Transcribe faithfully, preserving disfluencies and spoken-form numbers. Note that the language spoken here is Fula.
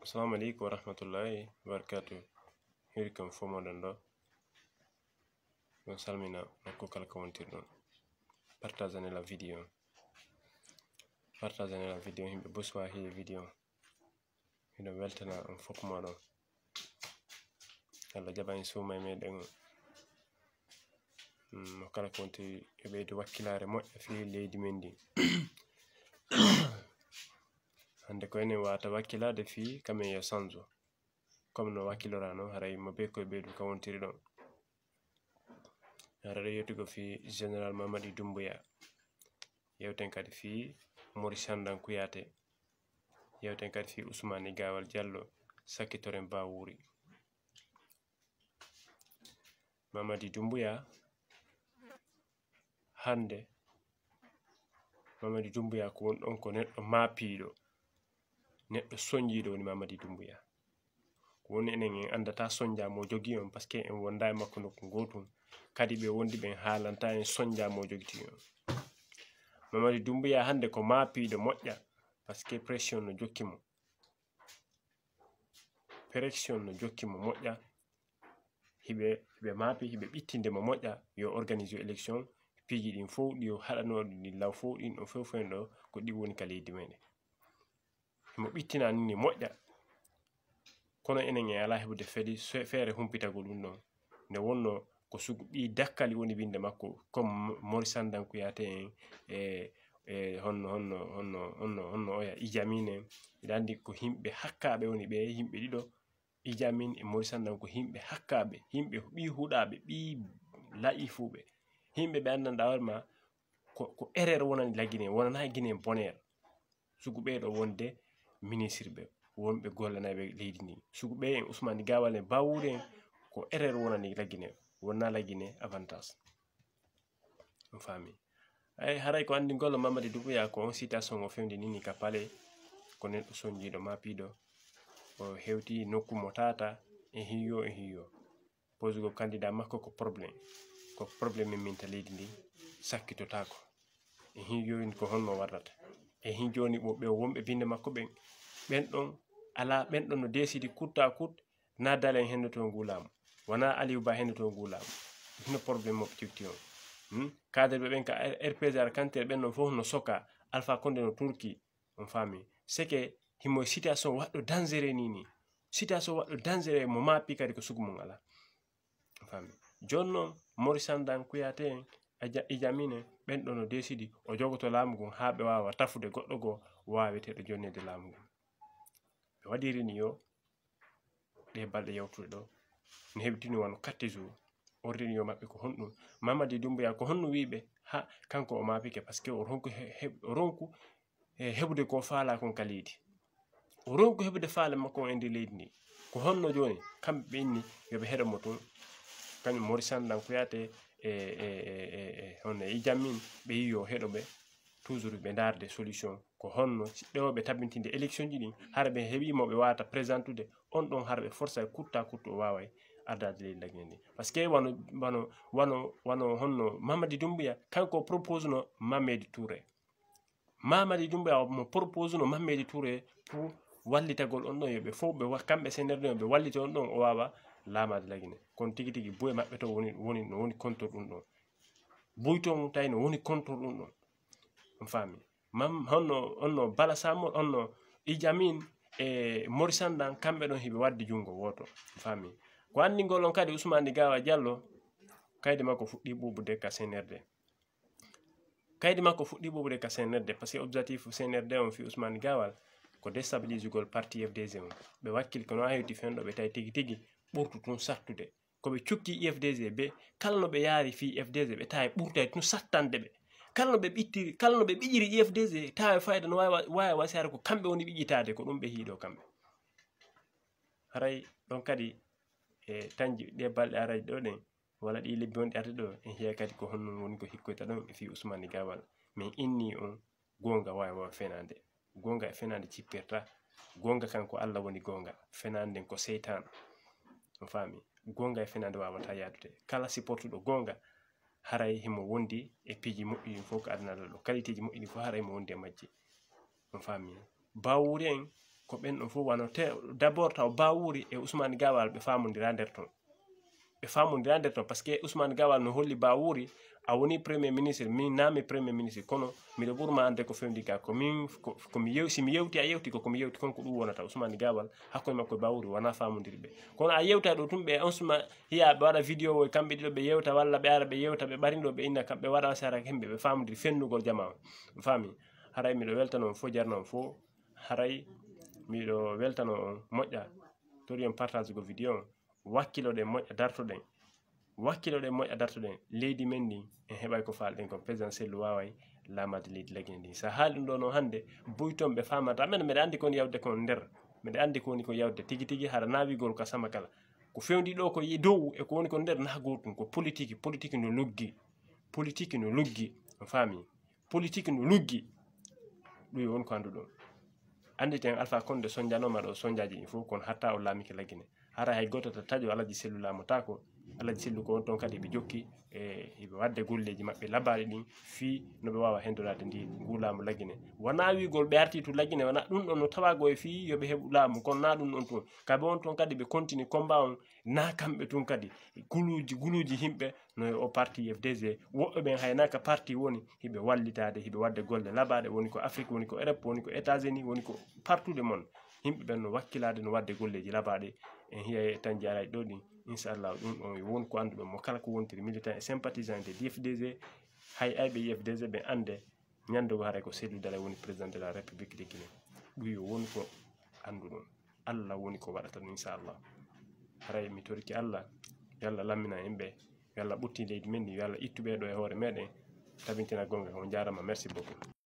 Assalamu aleykum wa rahmatullahi wa barakatuh. Hiiri kam fof moɗon ɗo. Ɗon salmina nokku kala ko wontirɗon. Partagene la vidéo. Partagene la vidéo, yimɓe boswa hiiri vidéo. Miɗo weltana on fof moɗon. Allah jaɓa en suuma e meɗen. Mm, mo kala ko wonti yo ɓeydu wakkilaare moƴƴa fii leydi men ndi. Hannde ko enen wata wakkilaade fii kamen yo sanjo. Comme no wakkilora noon, haray mo be koye ɓeydu ka wontiri ɗon. Haray ɗo yewtugo fii Général Mamadi Doumbouya. Yewten kadi fii Maurice Sandan Kouyaté. Yewten kadi fii Ousmane Gawal Diallo, sakkitoren Bawuri. Mamadi Doumbouya, hannde, Mamadi Doumbouya ko woni ɗon ko neɗɗo maapiiɗo, neɗɗo sonjiiɗo woni Mamadi Doumbouya. Ko woni enen en anndata sonja mo jogii on, parce que en wonda e makko nokku gootum. Kadi ɓe wondi ɓen haalanta en sonja mo jogitii on. Mamadi Doumbouya hannde ko maapiiɗo moƴƴa, parce que pression no jokki mo. Pression no jokki mo moƴƴa. Hiɓe, hiɓe maapi, hiɓe ɓittinde mo moƴƴa, yo organise élection, piiji ɗin fof, ɗi o haɗanooɗo ɗin law fof, ɗin ɗo fof, fof en ɗo, ko ɗi woni ka leydi meɗen. Himo ɓittina ni, ni moƴƴa. Kono enen en alaa heɓude fedi se-, feere humpitagol ɗum ɗon. Nde wonno ko sugu ɓii dakkali woni winde makko, comme Maurice Sandan Kouyaté en, e, e honno, honno, honno, honno, honno oya Idjamine en. Hiɗa anndi ko yimɓe hakkaaɓe woni ɓe, yimɓe ɗiɗo, Idjamine e Maurice Sandan ko yimɓe hakkaaɓe, yimɓe ɓii huɗaaɓe, ɓii la'ifuuɓe. Yimɓe ɓe anndanɗaa hoore ma ko, ko erreur wonani la Guinée, wonanaa Guinée bonheur. Sugu ɓee ɗo wonde ministre ɓe, wonɓe gollanayɓe leydi ndi. Sugu ɓee en Ousmane Gawal en Bawuri en, ko erreur wonani la Guinée, wonnaa la Guinée avantage. On faami. Ay, haray ko anndi ngol Mamadi Doumbouya ko on situation o fewndi nini ka palais, ko neɗɗo sonjiiɗo maapiiɗo. O hewti nokku mo tata, e hiyo, e hiyo. Posugol candidat makko ko problème. Ko problème min minta leydi ndi sakkitotaako. E hin jooni ko honno warrata? E hin jooni ɓo ɓe wonɓe binde makko ɓen, ɓen ɗon alaa, ɓen ɗon no décidi coûte à coûte, na Dalen hendoto ngu laamu. Wonaa Aliou Ba hendoto ngu laamu. Hino problème maɓɓe cifti on. Hmm? Cadre ɓe ɓen ka R P G ar kantere ɓen ɗon fof no soka, Alpha Condé no turki. On faami? C'est que himo situation waɗɗo dangereux ni ni. Situation waɗɗo dangereux mo maapi kadi ko sugu mum alaa. On faami? Jooni noon, Maurice Sandan Kouyaté en, Adja-, Idjamine en, ɓen ɗon no décidi, o jogoto laamu ngun haa ɓe waawa tafude goɗɗo goo waaweteeɗo jonneede laamu ngun. Ɓe waɗi réunion, ɗee balɗe yawtuɗe ɗo, no heɓi tini wano quatre jours. On réunion maɓɓe ko honɗum? Mamadi Doumbouya ko honno wi'i ɓe? Ha, kanko o maapike, parce que o ronku he-, he-, o ronku, e, heɓude ko faalaa kon ka leydi. O ronku heɓude faale makko on e nder leydi ndi. Ko honno jooni? Kamɓe ɓe inni yo ɓe heɗo mo tun. Kañum Maurice Sandan Kouyaté e, e, e, e, e, honno e Idjamine, ɓe yi yo heɗo ɓe. Toujours ɓe ndaarde solution. Ko honno si ɗo ɓe tabintinde élection ji ɗin, hara ɓe heɓi mo ɓe waawata présentude, on ɗon hara ɓe forsa e coûte à coûte o waaway ardaade leydi Laguinée ndi. Parce que wano, wano, wano, wano honno Mamadi Doumbouya, kanko propose no Mamadi Touré. Mamadi Doumbouya mo propose no Mamadi Touré pour wallitagol on ɗon, yo ɓe fof ɓe wa-, kamɓe C N R D ɓe wallita on ɗon, o waawa laamaade Laguinée. Kono tigi tigi buy maɓɓe to woni, woni, no woni contre ɗum ɗon. Buy to mum tawi no woni contre ɗum ɗon. On faami? Mam-, honno, honno Bala Samor, honno Idjamine e Maurice Sandan, kamɓe ɗon hiɓe waddi junngo wooto. On faami? Ko anndingol on kadi Ousmane Gawal Diallo, kaydi makko fuɗɗi ɓuuɓude ka C N R D. Kaydi makko fuɗɗi ɓuuɓude ka C N R D, parce que objectif C N R D on fii Ousmane Gawal ko déstabilisugol parti F D G on. Ɓe wakkili kono a hewti fen ɗo ɓe tawi tigi tigi ɓurtu tun sattude. Ko ɓe cukki U F D G ɓe, kala no ɓe yaari fii U F D G ɓe tawi ɓurtay tun sattande ɓe. Kala no ɓe ɓittiri, kala no ɓe ɓiƴiri U F D G tawi fayda no waawi, waawi wasiyaade ko kamɓe woni ɓiƴitaade, ko ɗum ɓe hiiɗo kamɓe. Haray ɗon kadi e tanji ɗe balɗe araji ɗo ɗen, walla ɗi lebbi wonɗi arde ɗo, en hiya kadi ko honno woni ko hikkoyta ɗon e fii Ousmane Gawal. Min inni on goonga waawa fenaande. Goonga e fenaande cippirta. Goonga kan ko Allah woni goonga. Fenaande nden ko seytaan. On faami? Goonga e fenaande waawata yaadude. Kala supportuɗo goonga, haray himo wondi e piiji moƴƴi ɗin fof ko aduna ɗo. Qualité ji moƴƴi ɗin fof haray himo wondi e majji. On faami? Bawuri en, ko ɓen ɗon fof wano te d'abord taw Bawuri e Ousmane Gawal ɓe faamondira nder ton. Ɓe faamondira nder ton, parce que Ousmane Gawal no holli Bawuri, a woni premier ministre, min na mi premier ministre, kono miɗo ɓurma ande ko fewndi ka, ko min, ko, ko mi yew-, si mi yewti a yewti, ko, ko mi yewti kon ko ɗum wonata. Ousmane Gawal, hakkunde makko e Bawuri wona faamondirɓe. Kono a yewta ɗo tun ɓe Ousmane hiya ɓe waɗa vidéo o, kamɓe ɗiɗo ɓe yewta, walla ɓe ara ɓe yewta, ɓe ɓarindo ɓe inna kamɓe waɗa sara hemɓe, ɓe faamondiri fenndugol jamaa on. Faami? Haray miɗo weltano on fof, jarno on fof. Haray miɗo weltano on moƴƴa. Tori on partage go vidéo on. Wakkiloɗen moƴƴa dartoɗen. Wakkiloɗen moƴƴa dartoɗen. Leydi men ndi en heɓay ko faalɗen kon. Président Sellu waaway laamaade leydi Lagine ndi. Sa haali ɗum ɗo noon hannde, boy toon ɓe faamata. Amen, mbeɗa anndi ko woni yawde kon nder. Mbeɗa anndi ko woni ko yawde tigi tigi, hara naawigol ka sama kala. Ko fewndi ɗo ko yi-, dow e ko woni ko nder na gootum. Ko politique, politique no luggi. Politique no luggi. On faami? Politique no luggi. Ɗum yo won ko annduɗon. Annditen Alpha Condé sonjanooma ɗo sonjaaji ɗin fof, kono hatta o laamike Lagine. Hara hay gooto ta taƴo Alaji Sellu laamotaako. Alaji Sellu ko on toon kadi ɓe jokki, e, ɓe waɗde golleeji maɓɓe labaaɗi ɗin fii no ɓe waawa hendoraade ndi ngu laamu Lagine. Wonaa wiigol ɓe artii to Lagine, wonaa ɗum ɗon no tawaago e fii yo ɓe heɓu laamu, kono naa ɗum ɗon tun. Ka ɓe on toon kadi ɓe kontini combat on, naa kamɓe tun kadi. Guluuji, guluuji yimɓe no e o parti F D G. Woɓɓe ɓen hay naa ka parti woni, hiɓe wallitaade, hiɓe waɗde golle labaaɗe, woni ko Afrique, woni ko Europe, woni ko États-Unis, woni ko partout le monde. Yimɓe ɓen no wakkilaade, no waɗde golleeji labaaɗe. En hiya e tan jaraay ɗo ɗin. Inchallah, ɗum ɗon yo won ko annduɗon mo kala ko wontiri militant e sympathisant de F D G. Hay ayɓe F D G ɓe annde, ñande go haray ko Cellou Dalein woni président de la République de Guinée. Ɗum yo won ko annduɗon. Allah woni ko waɗata ɗum, inchallah. Haray mi toriki Allah, yo Allah lammina en ɓe, yo Allah ɓutti leydi men ndi, yo Allah ittu ɓe ɗo e hoore meɗen, tabintina gonga. On jaarama, merci beaucoup.